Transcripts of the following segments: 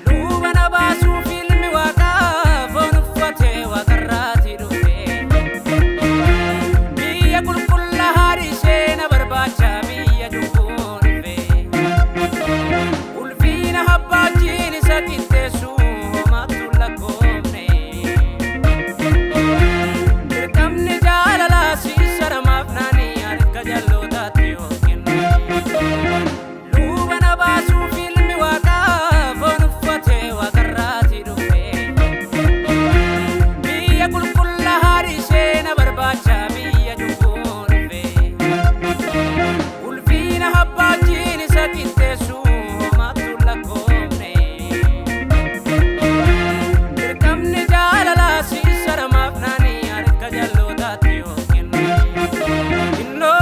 Luba na baasuuf ilmi waaqaa foon uffatee waaqarraati dhufe. Biyya qulqullaa haadhi ishee na barbaacha biyya cubbuu dhufe. Ulfiina abbaachiin isa qixxeessu homaatu lakkoofne. Dirqamni jaalalaa siisa namaaf naanii harka jallootaatti yoo kenne. Luba na baasuuf ilmi waaqaa foon uffatee waaqarraati dhufe. Biyya qulqullaa haadhi ishee na barbaacha biyya cubbuu dhufe. Ulfiina abbaachiin isa qixxeessu homaatu lakkoofne. Dirqamni jaalalaa siisa namaaf naanii harka jallootaatti yoo kenne. Innoo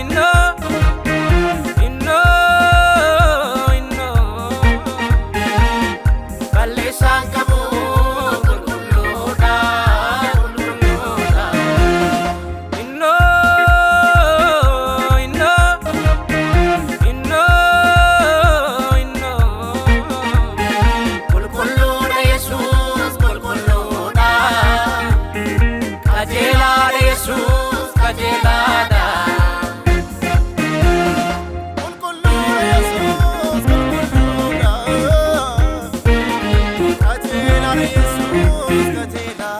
innoo innoo innoo balleessaan qabu qulqulluudha qulqulluudha. Innoo innoo innoo innoo qulqulluudha Yesuus qulqulluudha. Qajeelaadha Yesuus qajeelaadha. Qulqulluudha Yesuus qulqulluudha. Qajeelaadha Yesuus qajeelaadha.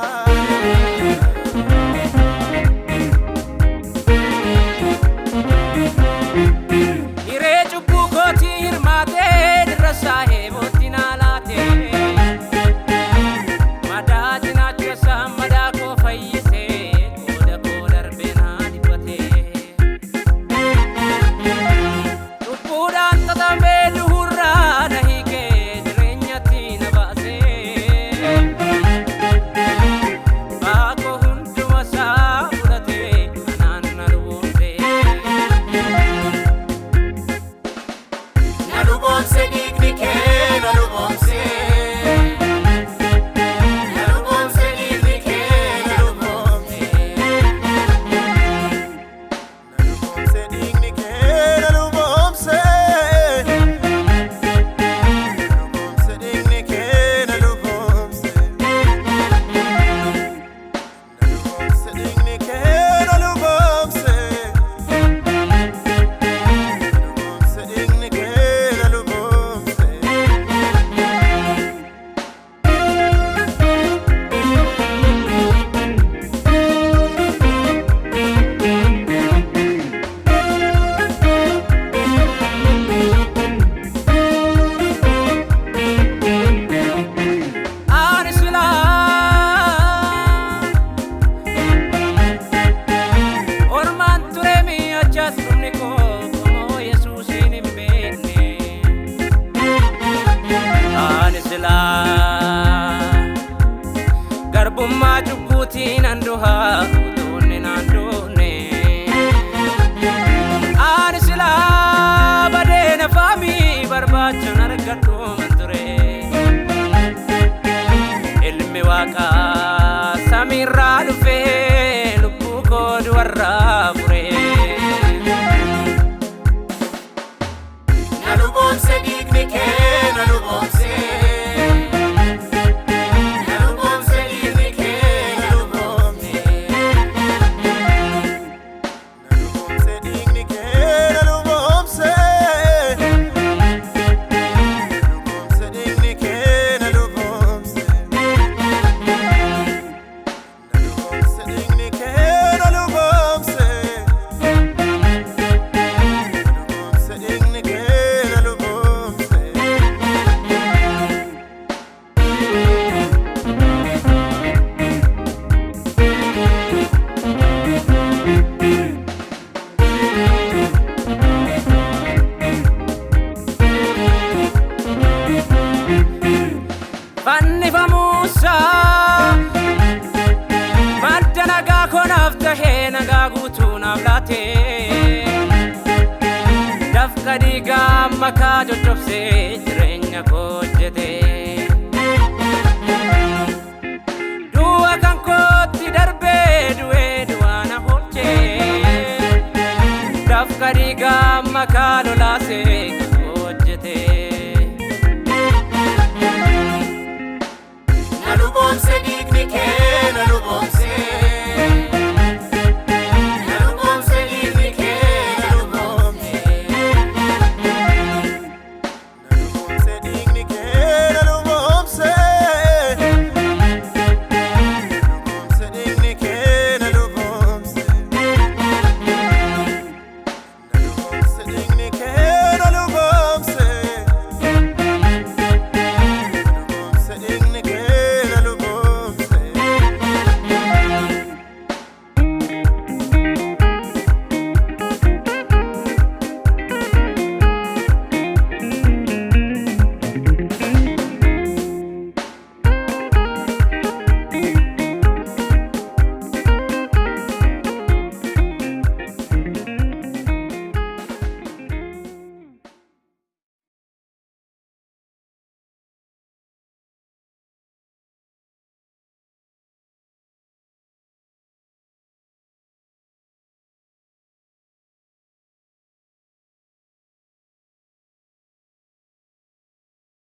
Hiree cubbuu kootii hirmaatee dirra saahee bootti naa laatee. Madaa cinaacha isaa madaa koo fayyisee qooda koo darbee naa dibbatee. Cubbuudhaan xaxamee duhurraa na hiikee jireenyatti na baasee. Baakoo hunduma isaa fudhatee anaan na luboomsee. Na luboomse dhiigni kee na luboomse. Na luboomse dhiigni kee na luboomse. Na luboomse dhiigni kee na luboomse. Na luboomse dhiigni kee na luboomse. Na luboomse dhiigni kee na luboomse. Na luboomse dhiigni kee na luboomse. Ani silaa ormaan ture mi'achas dhumni koo qomoo Yesuusiin hin beekne. Ani silaa garbummaa cubbuutiin an duhaa utuunni naan duune. Ani silaa badee nafaamii barbaachan argadhu man ture. Ilmi waaqaa samiirraa dhufee lubbuu koo du'arraa fure. Na luboomse dhiigni kee na luboomse. Na luboomse dhiigni kee na luboomse. Na luboomse dhiigni kee na luboomse. Na luboomse dhiigni kee na luboomse. Na uffatee dafqa dhiigaa makaa coccobsee jireenya koo hojjetee. Du'a kan kootti darbee du'ee du'a na oolchee dafqa dhiigaa makaa lolaasee